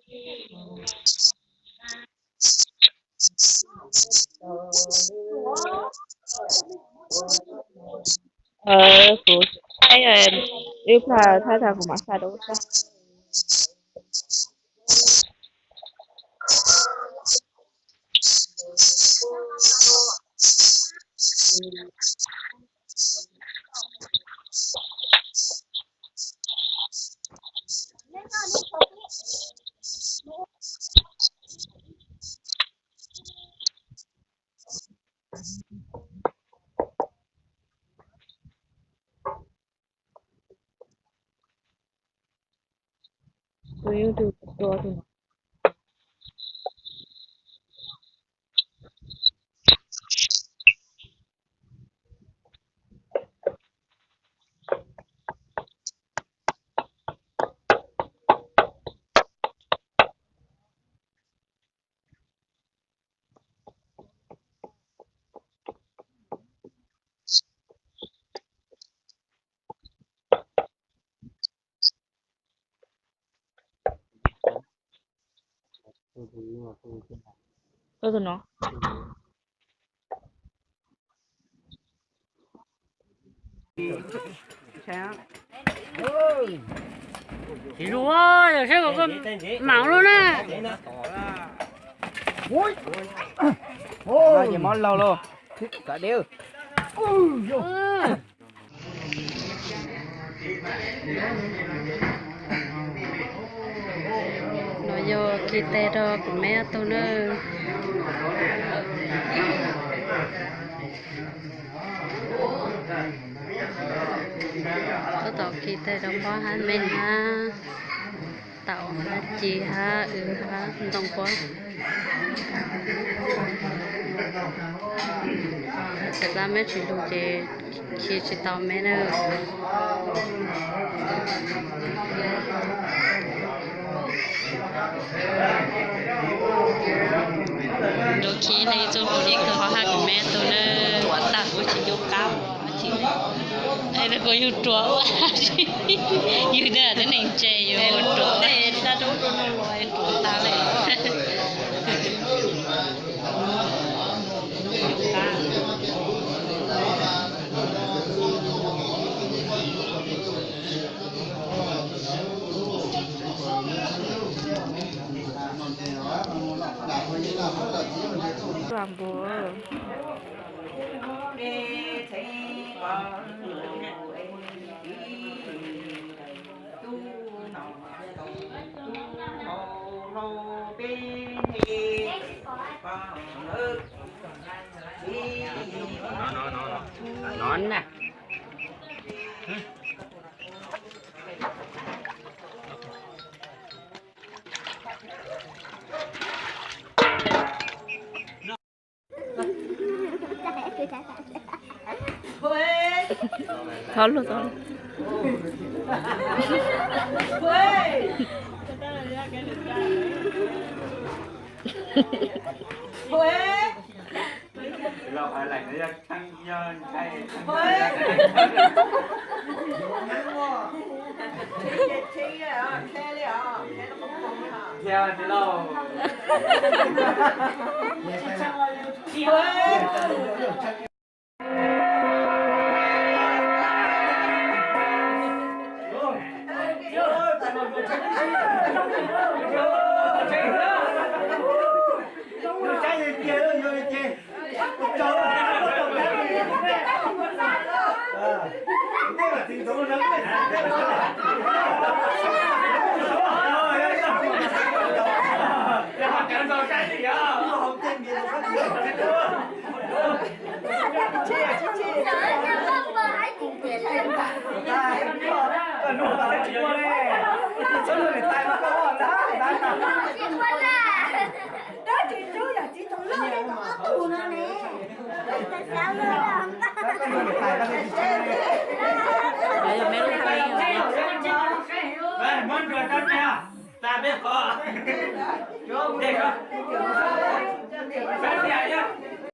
Kuv thaij ib pliag thaij tag kuv mam xa rau koj saib. Tus YouTube tua tus no. Tus no. Tsis zus, yog seb kom koj mam lub na. Mob laug lauj. No yog khi tes rau kuv me ob tug na. Tab tom khi tes rau pob hab me hab taum hab ci hab wb hab ntoo pob. Txawm dab meb tsis lug ces khi tsis tau meb na. Lug khi le txuj lug ib tug ho hab kuv meb tug na. Ruam tag kuv tsis ncu qab. Kuv yug ruam ua, yug twb neeg ntse yug ruam, dab rau rau no los ruam tag le. No na. Thov luag tau.